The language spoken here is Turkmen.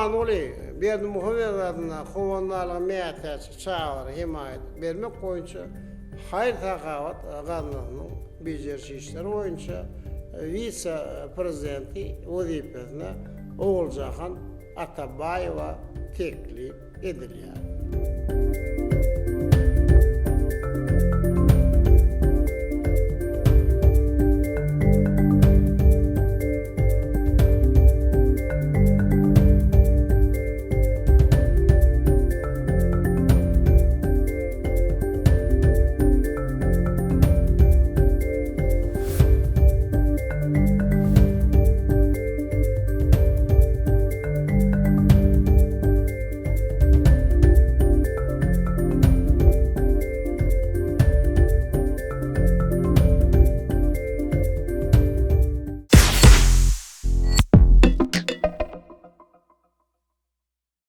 Gurbanguly Berdimuhamedow adyndaky Howandarlyga mätäç çagalara hemaýat bermek boýunça haýyr-sahawat gaznasynyň bejeriş işleri boýunça wise-prezidenti wezipesine Oguljahan Atabaýewa teklip edilýär.